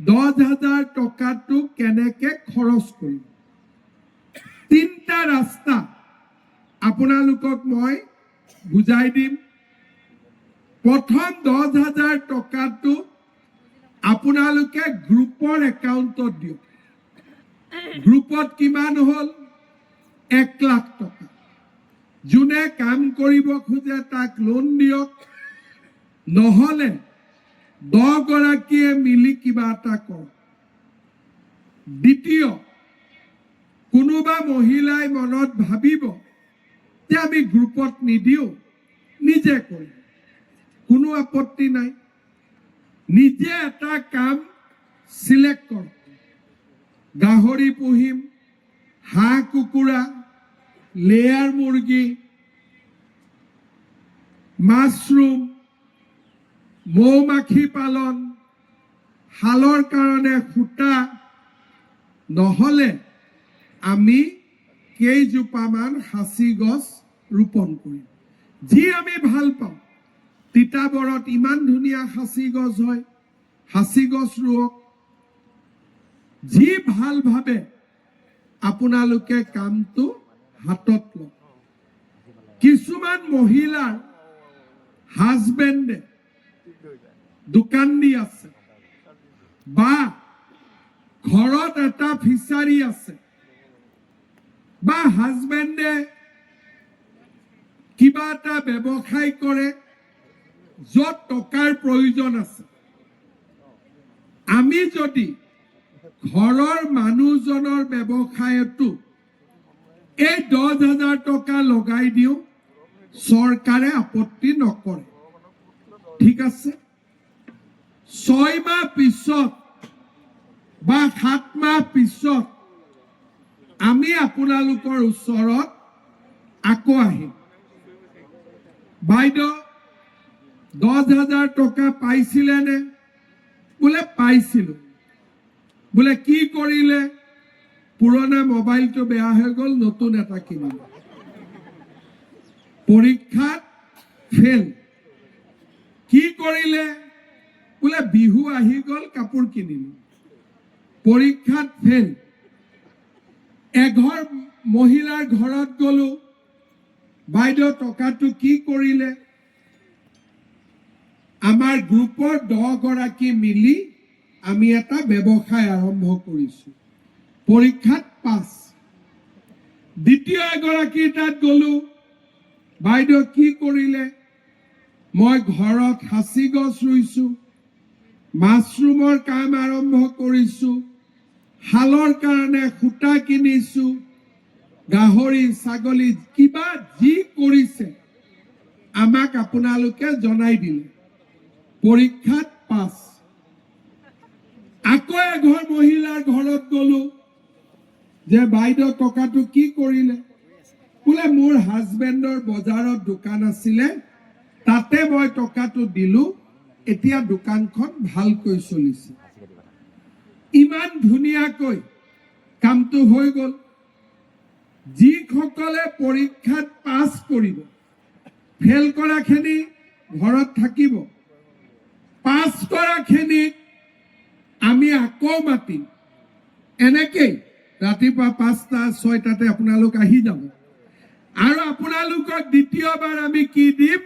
10,000 টকাটো কেনেকে খৰচ কৰিম। তিনিটা ৰাস্তা আপোনালোকক মই বুজাই দিম। প্ৰথম, 10,000 টকাটো আপোনালোকে গ্ৰুপৰ একাউণ্টত দিয়ক। গ্ৰুপত কিমান হ'ল? 1 লাখ টকা। যোনে কাম কৰিব খোজে তাক লোন দিয়ক, নহ'লে 10গৰাকীয়ে মিলি কিবা এটা কৰক। দ্বিতীয়, কোনোবা মহিলাই মনত ভাবিব যে আমি গ্ৰুপত নিদিওঁ, নিজে কৰিম, কোনো আপত্তি নাই। নিজে এটা কাম চিলেক্ট কৰক। গাহৰি পুহিম, হাঁহ কুকুৰা, লেয়াৰ মুৰ্গী, মাছৰুম, মৌ মাখি পালন, শালৰ কাৰণে সূতা, নহ'লে আমি কেইজোপামান সাঁচি গছ ৰোপণ কৰিম, যি আমি ভাল পাওঁ। তিতাবৰত ইমান ধুনীয়া সাঁচি গছ হয়, সাঁচি গছ ৰোৱক। যি ভাল ভাবে আপোনালোকে কামটো হাতত লওক। কিছুমান মহিলাৰ হাজবেণ্ডে দোকান দি আছে বা ঘৰত এটা ফিচাৰী আছে বা হাজবেণ্ডে কিবা এটা ব্যৱসায় কৰে য'ত টকাৰ প্ৰয়োজন আছে। আমি যদি ঘৰৰ মানুহজনৰ ব্যৱসায়তো এই 10,000 টকা লগাই দিওঁ, চৰকাৰে আপত্তি নকৰে। ঠিক আছে, 6 মাহ পিছত বা 7 মাহ পিছত আমি আপোনালোকৰ ওচৰত আকৌ আহিম। বাইদেউ, 10,000 টকা পাইছিলেনে? বোলে পাইছিলো। বোলে কি কৰিলে? পুৰণা মোবাইলটো বেয়া হৈ গ'ল, নতুন এটা কিনিলো। পৰীক্ষাত ফেইল। কি কৰিলে? বোলে বিহু আহি গ'ল, কাপোৰ কিনিলো। পৰীক্ষাত ফেইল। এঘৰ মহিলাৰ ঘৰত গলো, বাইদেউ, টকাটো কি কৰিলে? আমাৰ গ্ৰুপৰ 10গৰাকী মিলি আমি এটা ব্যৱসায় আৰম্ভ কৰিছো। পৰীক্ষাত পাছ। দ্বিতীয় এগৰাকীৰ তাত গলো, বাইদেউ, কি কৰিলে? মই ঘৰত সাঁচি গছ ৰুইছো, মাছৰুমৰ কাম আৰম্ভ কৰিছো, শালৰ কাৰণে সূতা কিনিছো, গাহৰি, ছাগলী, কিবা যি কৰিছে আমাক আপোনালোকে জনাই দিলে। পৰীক্ষাত পাছ। আকৌ এঘৰ মহিলাৰ ঘৰত গলো যে বাইদেউ, টকাটো কি কৰিলে? বোলে মোৰ হাজবেণ্ডৰ বজাৰত দোকান আছিলে, তাতে মই টকাটো দিলো, এতিয়া দোকানখন ভালকৈ চলিছে। ইমান ধুনীয়াকৈ কামটো হৈ গ'ল। যিসকলে পৰীক্ষাত পাছ কৰিব, ফেইল কৰাখিনি ঘৰত থাকিব, পাছ কৰাখিনিক আমি আকৌ মাতিম। এনেকেই ৰাতিপুৱা 5টা 6টাতে আপোনালোক আহি যাব আৰু আপোনালোকক দ্বিতীয়বাৰ আমি কি দিম?